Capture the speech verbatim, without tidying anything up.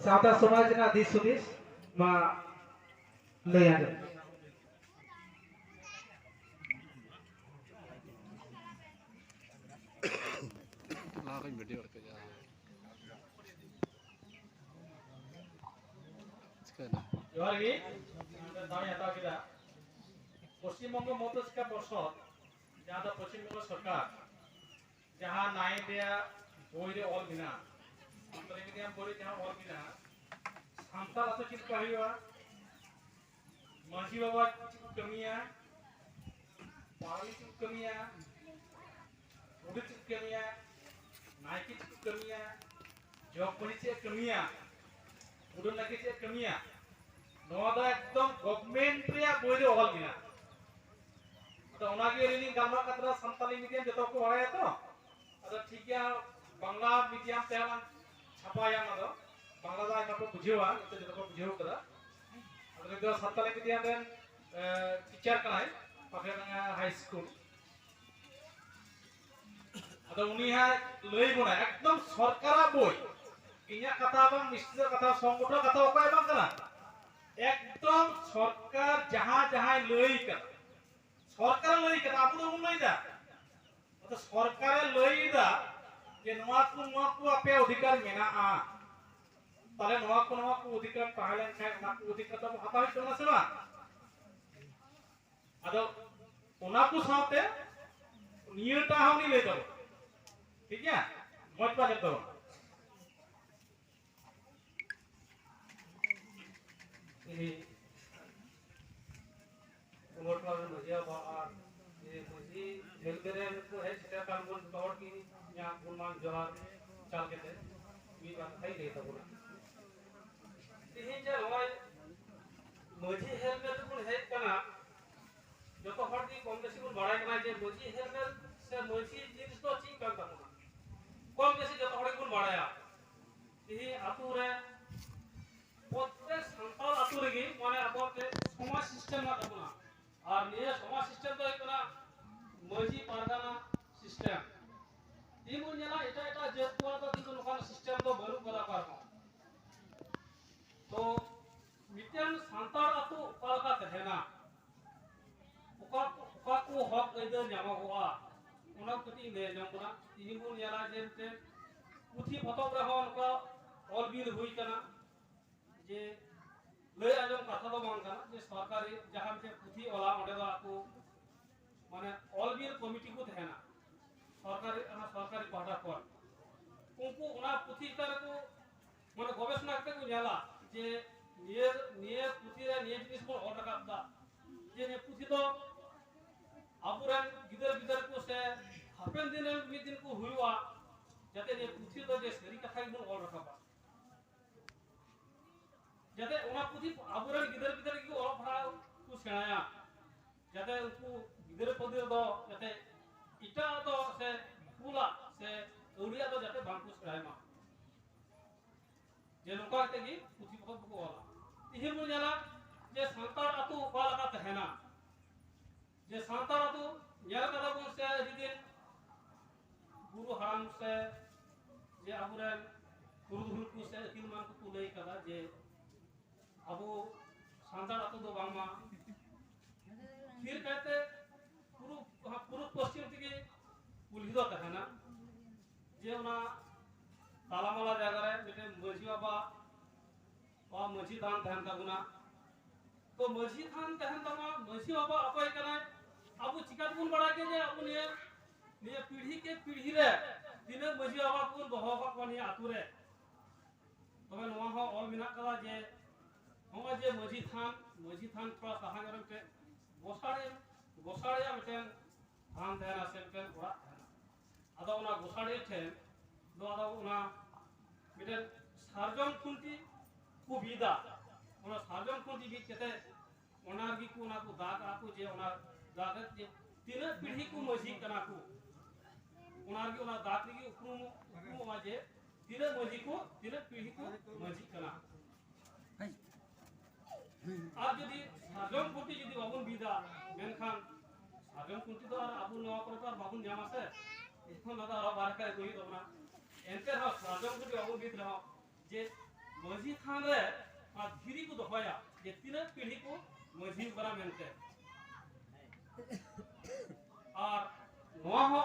ᱥᱟᱶᱛᱟ ᱥᱚᱢᱟᱡᱽ ᱨᱮᱱᱟᱜ ᱫᱤᱥ ᱦᱩᱫᱤᱥ ᱢᱟ ᱞᱟᱹᱭ ᱟᱸᱡᱚᱢ᱾ ᱞᱟᱦᱟ ᱠᱷᱚᱱ ᱵᱷᱤᱰᱤᱭᱳ ᱨᱮᱠᱚ ᱡᱟᱦᱟᱸ ᱪᱤᱠᱟᱹᱭᱮᱱᱟ? ᱡᱚᱦᱟᱨ ᱜᱮ, ᱱᱚᱰᱮ ᱫᱟᱣ ᱤᱧ ᱦᱟᱛᱟᱣ ᱠᱮᱫᱟ᱾ ᱯᱚᱥᱪᱤᱢ ᱵᱚᱝᱜᱚ ᱢᱚᱫᱽᱫᱷᱚ ᱥᱤᱠᱠᱷᱟ ᱯᱚᱨᱥᱚᱫ, ᱡᱟᱦᱟᱸ ᱫᱚ ᱯᱚᱥᱪᱤᱢ ᱵᱚᱝᱜᱚ ᱥᱚᱨᱠᱟᱨ, ᱡᱟᱦᱟᱸ ᱱᱟᱭᱤᱱ ᱨᱮᱭᱟᱜ ᱵᱳᱭ ᱨᱮ ᱚᱞ ᱢᱮᱱᱟᱜᱼᱟ, ᱥᱟᱱᱛᱟᱲᱤ ᱢᱤᱰᱤᱭᱟᱢ ᱵᱳᱭ ᱨᱮ ᱡᱟᱦᱟᱸ ᱚᱞ ᱢᱮᱱᱟᱜᱼᱟ, ᱥᱟᱱᱛᱟᱲ ᱟᱛᱳ ᱪᱮᱫ ᱞᱮᱠᱟ ᱦᱩᱭᱩᱜᱼᱟ, ᱢᱟᱹᱡᱷᱤ ᱵᱟᱵᱟ ᱪᱮᱫ ᱠᱚ ᱠᱟᱹᱢᱤᱭᱟ, ᱯᱟᱨᱟᱱᱤᱠ ᱪᱮᱫ ᱠᱚ ᱠᱟᱹᱢᱤᱭᱟ, ᱜᱚᱰᱮᱛ ᱪᱮᱫ ᱠᱚ ᱠᱟᱹᱢᱤᱭᱟ, ᱱᱟᱭᱠᱮ ᱪᱮᱫ ᱠᱚ ᱠᱟᱹᱢᱤᱭᱟ, ᱡᱚᱜᱽ ᱢᱟᱹᱡᱷᱤ ᱪᱮᱫ ᱮ ᱠᱟᱹᱢᱤᱭᱟ, ᱠᱩᱰᱟᱹᱢ ᱱᱟᱭᱠᱮ ᱪᱮᱫ ᱮ ᱠᱟᱹᱢᱤᱭᱟ, ᱱᱚᱣᱟ ᱫᱚ ᱮᱠᱫᱚᱢ ᱜᱚᱵᱷᱢᱮᱱᱴ ᱨᱮᱭᱟᱜ ᱵᱳᱭ ᱨᱮ ᱚᱞ ᱢᱮᱱᱟᱜᱼᱟ᱾ ᱟᱫᱚ ᱚᱱᱟᱜᱮ ᱟᱹᱞᱤᱧ ᱞᱤᱧ ᱜᱟᱞᱢᱟᱨᱟᱜ ᱠᱟᱱ ᱛᱟᱦᱮᱱᱟ, ᱥᱟᱱᱛᱟᱞᱤ ᱢᱤᱰᱤᱭᱟᱢ ᱡᱚᱛᱚ ᱠᱚ ᱵᱟᱲᱟᱭᱟ ᱛᱚ᱾ ᱟᱫᱚ ᱴᱷᱤᱠ ᱜᱮᱭᱟ, ᱵᱟᱝᱞᱟ ᱢᱤᱰᱤᱭᱟᱢ ᱛᱮ ᱦᱚᱸ ᱞᱟᱝ ᱪᱷᱟᱯᱟᱭᱟ ᱚᱱᱟ ᱫᱚ᱾ ᱵᱟᱝᱞᱟ ᱫᱚ ᱟᱭᱢᱟ ᱠᱚ ᱵᱩᱡᱷᱟᱹᱣᱟ, ᱱᱤᱛᱚᱜ ᱡᱚᱛᱚ ᱠᱚ ᱵᱩᱡᱷᱟᱹᱣ ᱠᱟᱫᱟ᱾ ᱟᱫᱚ ᱱᱩᱭ ᱫᱚ ᱥᱟᱱᱛᱟᱞᱤ ᱢᱤᱰᱤᱭᱟᱢ ᱨᱮᱱ, ᱮ, ᱴᱤᱪᱟᱨ ᱠᱟᱱᱟᱭ, ᱯᱟᱠᱷᱮᱲᱰᱟᱸᱜᱟ ᱦᱟᱭ ᱥᱠᱩᱞ᱾ ᱟᱫᱚ ᱩᱱᱤ ᱦᱟᱸᱜ ᱞᱟᱹᱭ ᱵᱚᱱᱟᱭ, ᱮᱠᱫᱚᱢ ᱥᱚᱨᱠᱟᱨᱟᱜ ᱵᱳᱭ, ᱤᱧᱟᱹᱜ ᱠᱟᱛᱷᱟ ᱵᱟᱝ, ᱢᱤᱥᱴᱟᱨ ᱠᱟᱛᱷᱟ, ᱥᱚᱝᱜᱚᱴᱷᱚᱱ ᱠᱟᱛᱷᱟ ᱚᱠᱚᱭ ᱵᱟᱝ ᱠᱟᱱᱟ, ᱮᱠᱫᱚᱢ ᱥᱚᱨᱠᱟᱨ ᱡᱟᱦᱟᱸ ᱡᱟᱦᱟᱸᱭ ᱞᱟᱹᱭ ᱠᱟᱫᱟ, ᱥᱚᱨᱠᱟᱨ ᱞᱟᱹᱭ ᱠᱟᱫᱟ, ᱟᱵᱚ ᱫᱚ ᱵᱟᱵᱚᱱ ᱞᱟᱹᱭ ᱫᱟ᱾ ᱟᱫᱚ ᱥᱚᱨᱠᱟᱨᱮ ᱞᱟᱹᱭ ᱮᱫᱟ ᱡᱮ ᱱᱚᱣᱟ ᱠᱚ, ᱱᱚᱣᱟ ᱠᱚ ᱟᱯᱮᱭᱟᱜ ᱚᱫᱷᱤᱠᱟᱨ ᱢᱮᱱᱟᱜᱼᱟ, ᱛᱟᱦᱞᱮ ᱱᱚᱣᱟ ᱠᱚ, ᱱᱚᱣᱟ ᱠᱚ ᱚᱫᱷᱤᱠᱟᱨ ᱛᱟᱦᱮᱸ ᱞᱮᱱᱠᱷᱟᱱ ᱚᱱᱟ ᱠᱚ ᱚᱫᱷᱤᱠᱟᱨ ᱫᱚ ᱟᱵᱚ ᱦᱟᱛᱟᱣ ᱦᱩᱭᱩᱜ ᱛᱟᱵᱚᱱᱟ ᱥᱮ ᱵᱟᱝ? ᱟᱫᱚ ᱚᱱᱟ ᱠᱚ ᱥᱟᱶᱛᱮ ᱱᱤᱭᱟᱹᱴᱟᱜ ᱦᱚᱸ ᱩᱱᱤ ᱞᱟᱹᱭ ᱛᱟᱵᱚᱱᱟ, ᱴᱷᱤᱠ ᱜᱮᱭᱟ? ᱢᱚᱡᱽ ᱯᱮ ᱟᱸᱡᱚᱢ ᱛᱟᱵᱚᱱᱟ᱾ ᱛᱮᱦᱮᱧ ᱜᱚᱢᱚᱴ ᱠᱞᱟᱵᱽ ᱨᱮᱱ ᱢᱟᱹᱡᱷᱤ ᱵᱟᱵᱟ ᱟᱨ ᱡᱮ ᱢᱟᱹᱡᱷᱤ ᱦᱮᱞᱢᱮᱴ ᱨᱮ ᱠᱚ ᱦᱮᱡ ᱥᱮᱴᱮᱨ ᱟᱠᱟᱱ ᱵᱚᱱ ᱡᱚᱛᱚ ᱦᱚᱲ ᱜᱮ ᱤᱧᱟᱹᱜ ᱜᱩᱱᱢᱟᱱ ᱡᱚᱦᱟᱨ ᱪᱟᱞ ᱠᱟᱛᱮ ᱢᱤᱫ ᱵᱟᱨ ᱠᱟᱛᱷᱟᱧ ᱞᱟᱹᱭ ᱛᱟᱵᱚᱱᱟ᱾ ᱛᱮᱦᱮᱧ ᱡᱮ ᱱᱚᱜᱼᱚᱭ ᱢᱟᱹᱡᱷᱤ ᱦᱮᱞᱢᱮᱴ ᱨᱮᱵᱚᱱ ᱦᱮᱡ ᱠᱟᱱᱟ, ᱡᱚᱛᱚ ᱦᱚᱲ ᱜᱮ ᱠᱚᱢ ᱵᱮᱥᱤ ᱵᱚᱱ ᱵᱟᱲᱟᱭ ᱠᱟᱱᱟ ᱡᱮ ᱢᱟᱹᱡᱷᱤ ᱦᱮᱞᱢᱮᱴ ᱥᱮ ᱢᱟᱹᱡᱷᱤ ᱡᱤᱱᱤᱥ ᱫᱚ ᱪᱮᱫ ᱠᱟᱱ ᱛᱟᱵᱚᱱᱟ, ᱠᱚᱢ ᱵᱮᱥᱤ ᱡᱚᱛᱚ ᱦᱚᱲ ᱜᱮᱵᱚᱱ ᱵᱟᱲᱟᱭᱟ᱾ ᱛᱮᱦᱮᱧ ᱟᱛᱳ ᱨᱮ ᱯᱨᱚᱛᱮᱠ ᱥᱟᱱᱛᱟᱲ ᱟᱛᱳ ᱨᱮᱜᱮ ᱢᱟᱱᱮ ᱟᱵᱚᱣᱟᱜ ᱛᱮ ᱥᱚᱢᱟᱡᱽ ᱥᱤᱥᱴᱮᱢ ᱢᱮᱱᱟᱜ ᱛᱟᱵᱚᱱᱟ᱾ ᱟᱨ ᱱᱤᱭᱟᱹ ᱥᱚᱢᱟᱡᱽ ᱥᱤᱥᱴᱮᱢ ᱫᱚ ᱦᱩᱭᱩᱜ ᱠᱟᱱᱟ ᱢᱟᱹᱡᱷᱤ ᱯᱟᱨᱜᱟᱱᱟ ᱥᱤᱥᱴᱮᱢ᱾ ᱛᱮᱦᱮᱧ ᱵᱚᱱ ᱧᱮᱞᱟ ᱮᱴᱟᱜ ᱮᱴᱟᱜ ᱡᱟᱹᱛ ᱠᱚᱣᱟᱜ ᱫᱚ ᱠᱤᱱᱛᱩ ᱱᱚᱝᱠᱟᱱᱟᱜ ᱥᱤᱥᱴᱮᱢ ᱫᱚ ᱵᱟᱹᱱᱩᱜ ᱠᱟᱫᱟ ᱚᱠᱟ ᱨᱮᱦᱚᱸ᱾ ᱞᱟᱹᱭ ᱟᱸᱡᱚᱢ ᱠᱟᱱᱟ᱾ ᱛᱤᱦᱤᱧ ᱵᱚᱱ ᱧᱮᱞᱟ ᱡᱮ ᱢᱤᱫᱴᱮᱱ ᱯᱩᱛᱷᱤ ᱯᱚᱛᱚᱵ ᱨᱮᱦᱚᱸ ᱱᱚᱝᱠᱟ ᱚᱞ ᱵᱤᱞ ᱦᱩᱭ ᱠᱟᱱᱟ, ᱡᱮ ᱞᱟᱹᱭ ᱟᱸᱡᱚᱢ ᱠᱟᱛᱷᱟ ᱫᱚ ᱵᱟᱝ ᱠᱟᱱᱟ, ᱡᱮ ᱥᱚᱨᱠᱟᱨᱤ ᱡᱟᱦᱟᱸ ᱢᱤᱫᱴᱮᱱ ᱯᱩᱛᱷᱤ ᱚᱞᱟ, ᱚᱸᱰᱮ ᱫᱚ ᱟᱠᱚ ᱢᱟᱱᱮ ᱚᱞ ᱵᱤᱞ ᱠᱚᱢᱤᱴᱤ ᱠᱚ ᱛᱟᱦᱮᱱᱟ ᱥᱚᱨᱠᱟᱨᱤ, ᱚᱱᱟ ᱥᱚᱨᱠᱟᱨᱤ ᱯᱟᱦᱴᱟ ᱠᱷᱚᱱ᱾ ᱩᱱᱠᱩ ᱚᱱᱟ ᱯᱩᱛᱷᱤ ᱪᱮᱛᱟᱱ ᱨᱮᱠᱚ ᱢᱟᱱᱮ ᱜᱚᱵᱮᱥᱚᱱᱟ ᱠᱟᱛᱮ ᱠᱚ ᱧᱮᱞᱟ ᱡᱮ ᱱᱤᱭᱟᱹ, ᱱᱤᱭᱟᱹ ᱯᱩᱛᱷᱤ ᱨᱮ ᱱᱤᱭᱟᱹ ᱡᱤᱱᱤᱥ ᱵᱚᱱ ᱚᱞ ᱨᱟᱠᱟᱵ ᱮᱫᱟ, ᱡᱮ ᱱᱤᱭᱟᱹ ᱯᱩᱛᱷᱤ ᱫᱚ ᱟᱵᱚᱨᱮᱱ ᱜᱤᱫᱟᱹᱨ ᱯᱤᱫᱟᱹᱨ ᱠᱚ ᱥᱮ ᱦᱟᱯᱮᱱ ᱫᱤᱱ ᱨᱮᱱ ᱢᱤᱫ ᱫᱤᱱ ᱠᱚ ᱦᱩᱭᱩᱜᱼᱟ, ᱡᱟᱛᱮ ᱱᱤᱭᱟᱹ ᱯᱩᱛᱷᱤ ᱫᱚ ᱡᱮ ᱥᱟᱹᱨᱤ ᱠᱟᱛᱷᱟ ᱜᱮᱵᱚᱱ ᱚᱞ ᱨᱟᱠᱟᱵᱟ, ᱡᱟᱛᱮ ᱚᱱᱟ ᱯᱩᱛᱷᱤ ᱟᱵᱚᱨᱮᱱ ᱜᱤᱫᱟᱹᱨ ᱯᱤᱫᱟᱹᱨ ᱜᱮᱠᱚ ᱚᱞᱚᱜ ᱯᱟᱲᱦᱟᱣ ᱠᱚ ᱥᱮᱬᱟᱭᱟ, ᱡᱟᱛᱮ ᱩᱱᱠᱩ ᱜᱤᱫᱟᱹᱨ ᱯᱤᱫᱟᱹᱨ ᱫᱚ ᱡᱟᱛᱮ ᱮᱴᱟᱜ ᱫᱚ ᱥᱮ ᱵᱷᱩᱞᱟᱜ ᱥᱮ ᱟᱹᱣᱲᱤᱭᱟᱜ ᱫᱚ ᱡᱟᱛᱮ ᱵᱟᱝ ᱠᱚ ᱥᱮᱬᱟᱭ ᱢᱟ᱾ ᱡᱮ ᱱᱚᱝᱠᱟ ᱠᱟᱛᱮ ᱜᱮ ᱯᱩᱛᱷᱤ ᱯᱚᱛᱚᱵ ᱫᱚᱠᱚ ᱚᱞᱟ᱾ ᱛᱤᱦᱤᱧ ᱵᱚᱱ ᱧᱮᱞᱟ ᱡᱮ ᱥᱟᱱᱛᱟᱲ ᱟᱹᱛᱩ ᱚᱠᱟ ᱞᱮᱠᱟ ᱛᱟᱦᱮᱱᱟ, ᱡᱮ ᱥᱟᱱᱛᱟᱲ ᱟᱹᱛᱩ ᱧᱮᱞ ᱠᱟᱫᱟ ᱵᱚᱱ ᱥᱮ ᱟᱹᱰᱤ ᱫᱤᱱ ᱜᱩᱨᱩ ᱦᱟᱲᱟᱢ ᱥᱮ ᱡᱮ ᱟᱵᱚᱨᱮᱱ ᱯᱩᱨᱩᱫᱷᱩᱞ ᱠᱚ ᱥᱮ ᱟᱹᱠᱤᱞ ᱢᱟᱱ ᱠᱚᱠᱚ ᱞᱟᱹᱭ ᱠᱟᱫᱟ ᱡᱮ ᱟᱵᱚ ᱥᱟᱱᱛᱟᱲ ᱟᱹᱛᱩ ᱫᱚ ᱵᱟᱝᱢᱟ ᱰᱷᱮᱨ ᱠᱟᱭᱛᱮ ᱯᱩᱨᱩᱵ, ᱯᱩᱨᱩᱵ ᱯᱚᱥᱪᱤᱢ ᱛᱮᱜᱮ ᱠᱩᱞᱦᱤ ᱫᱚ ᱛᱟᱦᱮᱱᱟ᱾ ᱡᱮ ᱚᱱᱟ ᱛᱟᱞᱟᱢᱟᱞᱟ ᱡᱟᱭᱜᱟ ᱨᱮ ᱢᱤᱫᱴᱮᱱ ᱢᱟᱹᱡᱷᱤ ᱵᱟᱵᱟ ᱵᱟ ᱢᱟᱹᱡᱷᱤ ᱛᱷᱟᱱ ᱛᱟᱦᱮᱱ ᱛᱟᱵᱚᱱᱟ᱾ ᱛᱚ ᱢᱟᱹᱡᱷᱤ ᱛᱷᱟᱱ ᱛᱟᱦᱮᱱ ᱛᱟᱵᱚᱱᱟ, ᱢᱟᱹᱡᱷᱤ ᱵᱟᱵᱟ ᱚᱠᱚᱭ ᱠᱟᱱᱟᱭ? ᱟᱵᱚ ᱪᱤᱠᱟ ᱛᱮᱵᱚᱱ ᱵᱟᱲᱟᱭ ᱠᱮᱫᱟ ᱡᱮ ᱟᱵᱚ ᱱᱤᱭᱟᱹ, ᱱᱤᱭᱟᱹ ᱯᱤᱲᱦᱤ ᱠᱮ ᱯᱤᱲᱦᱤ ᱨᱮ ᱛᱤᱱᱟᱹᱜ ᱢᱟᱹᱡᱷᱤ ᱵᱟᱵᱟ ᱠᱚᱵᱚᱱ ᱫᱚᱦᱚ ᱟᱠᱟᱫ ᱠᱚᱣᱟ ᱱᱤᱭᱟᱹ ᱟᱛᱳ ᱨᱮ? ᱛᱚᱵᱮ ᱱᱚᱣᱟ ᱦᱚᱸ ᱚᱞ ᱢᱮᱱᱟᱜ ᱠᱟᱫᱟ ᱡᱮ ᱱᱚᱜᱼᱚᱭ ᱡᱮ ᱢᱟᱹᱡᱷᱤ ᱛᱷᱟᱱ, ᱢᱟᱹᱡᱷᱤ ᱛᱷᱟᱱ ᱛᱷᱚᱲᱟ ᱥᱟᱦᱟ ᱧᱚᱜ ᱨᱮ ᱢᱤᱫᱴᱮᱱ ᱜᱚᱥᱟᱲᱮ, ᱜᱚᱥᱟᱲᱮᱭᱟᱜ ᱢᱤᱫᱴᱮᱱ ᱛᱷᱟᱱ ᱛᱟᱦᱮᱱᱟ ᱥᱮ ᱢᱤᱫᱴᱮᱱ ᱚᱲᱟᱜ ᱛᱟᱦᱮᱱᱟ᱾ ᱟᱫᱚ ᱚᱱᱟ ᱜᱚᱥᱟᱲᱮ ᱴᱷᱮᱱ ᱫᱚ ᱟᱫᱚ ᱚᱱᱟ ᱢᱤᱫᱴᱮᱱ ᱥᱟᱨᱡᱚᱢ ᱠᱷᱩᱱᱴᱤ ᱠᱚ ᱵᱤᱫᱟ᱾ ᱚᱱᱟ ᱥᱟᱨᱡᱚᱢ ᱠᱷᱩᱱᱴᱤ ᱵᱤᱫ ᱠᱟᱛᱮ ᱚᱱᱟ ᱨᱮᱜᱮ ᱠᱚ, ᱚᱱᱟ ᱠᱚ ᱫᱟᱜᱽ ᱟᱠᱚ ᱡᱮ ᱚᱱᱟ ᱫᱟᱜᱽ ᱨᱮ ᱡᱮ ᱛᱤᱱᱟᱹᱜ ᱯᱤᱲᱦᱤ ᱠᱚ ᱢᱟᱹᱡᱷᱤ ᱠᱟᱱᱟ ᱠᱚ, ᱚᱱᱟ ᱨᱮᱜᱮ, ᱚᱱᱟ ᱫᱟᱜᱽ ᱨᱮᱜᱮ ᱩᱯᱨᱩᱢ, ᱩᱯᱨᱩᱢᱚᱜᱼᱟ ᱡᱮ ᱛᱤᱱᱟᱹᱜ ᱢᱟᱹᱡᱷᱤ ᱠᱚ, ᱛᱤᱱᱟᱹᱜ ᱯᱤᱲᱦᱤ ᱠᱚ ᱢᱟᱹᱡᱷᱤ ᱠᱟᱱᱟ᱾ ᱟᱨ ᱡᱩᱫᱤ ᱥᱟᱨᱡᱚᱢ ᱠᱷᱩᱱᱴᱤ ᱡᱩᱫᱤ ᱵᱟᱵᱚᱱ ᱵᱤᱫᱟ, ᱢᱮᱱᱠᱷᱟᱱ ᱥᱟᱨᱡᱚᱢ ᱠᱷᱩᱱᱴᱤ ᱫᱚ ᱟᱨ ᱟᱵᱚ ᱱᱚᱣᱟ ᱠᱚᱨᱮ ᱫᱚ ᱟᱨ ᱵᱟᱵᱚᱱ ᱧᱟᱢᱟ ᱥᱮ, ᱮᱱᱠᱷᱟᱱ ᱚᱱᱟ ᱫᱚ ᱟᱨᱚ ᱵᱟᱦᱨᱮ ᱠᱷᱚᱱ ᱟᱹᱜᱩᱭ ᱦᱩᱭᱩᱜ ᱛᱟᱵᱚᱱᱟ᱾ ᱮᱱᱛᱮ ᱨᱮᱦᱚᱸ ᱥᱟᱨᱡᱚᱢ ᱠᱷᱩᱱᱴᱤ ᱵᱟᱵᱚᱱ ᱵᱤᱫ ᱨᱮᱦᱚᱸ ᱡᱮ ᱢᱟᱹᱡᱷᱤ ᱛᱷᱟᱱ ᱨᱮ ᱚᱱᱟ ᱫᱷᱤᱨᱤ ᱠᱚ ᱫᱚᱦᱚᱭᱟ ᱡᱮ ᱛᱤᱱᱟᱹᱜ ᱯᱤᱲᱦᱤ ᱠᱚ ᱢᱟᱹᱡᱷᱤ ᱠᱟᱱᱟ ᱢᱮᱱᱛᱮ᱾ ᱟᱨ ᱱᱚᱣᱟ ᱦᱚᱸ